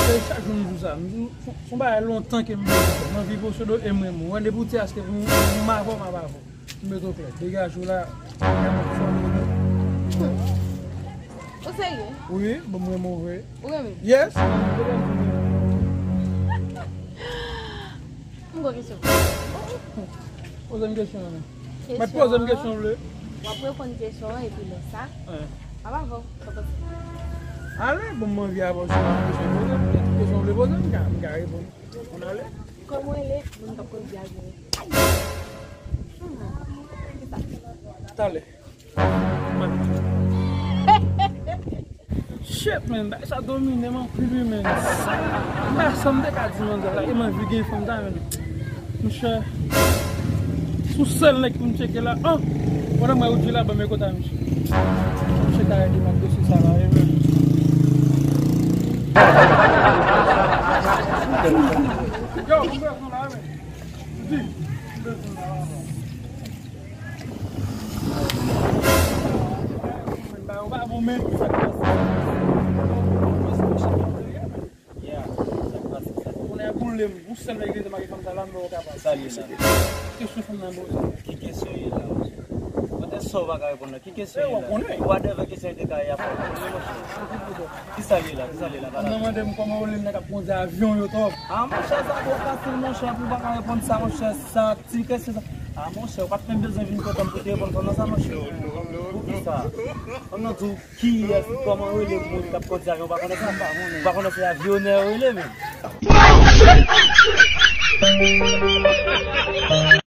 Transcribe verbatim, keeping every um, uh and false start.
E chak jou m di w sa, m di w, se, se yon bagay lontan ke m vle fè. M anvi posede w e m renmen w. Wè, depi w te achte pou m, m avè w, m ap avè w. M mete w klè. Degaje w la, gade yon ti fanmi. Ou serye? Wi, bon, m renmen w vre. Ou renmen m? Yes! M gon kesyon. Poze m kesyon an. Mwen poze m kesyon vle. W ap reponn kesyon an epi lè sa, m ap avè w. Sa w panse? Ale, bon, mwen anvi avè w sou kesyon poze m. Tout kesyon w vle poze m, m ka, m ka reponn. Ann ale. Kòman w rele moun k ap kondui avyon an? Talè. Shit, man, bagay sa domine m anpil, wi, man. Sa, m pa sa m te ka di manzè la, e m anvi gen fanm sa, man. Monchè, sou sèl nèg pou m tcheke la, an, pandan m wè ou di la, ban m ekota, monchè. Monchè ka ede m ak dosye sa la, wi, man. Yo, m bezwen la, wi, man. Di, m bezwen la, wi, man. Ou pa bon, men. Sa k pase? Yeah, sa k pase, sa k pase? Kounye a boule m, ou sèl nèg ki te make fanm sa la, m wè w kapab. Ki sa l ye la? Kesyon fanm nan, bro. Ki kesyon ye la? Mwen te sa w pa ka reponn la. Ki kesyon ye la? Ou pa devè kesyon te ka ye apre. Ki sa l ye la? Ki sa l ye la? Fanm nan mande m kòman ou rele nèg k ap kondui avyon yo twòp. Ah, monchè, sa twò fasil, monchè, pou w pa ka reponn sa, monchè, sa. Ti kesyon sa. Ah, monchè, ou pa t menm bezwen vin kote m pou te reponn fanm nan sa, monchè. Poukisa? Fanm nan di w kiyès, kòman rele moun k ap kondui avyon, ou pa konnen sa? Ou pa konnen se avyonè yo rele, menm.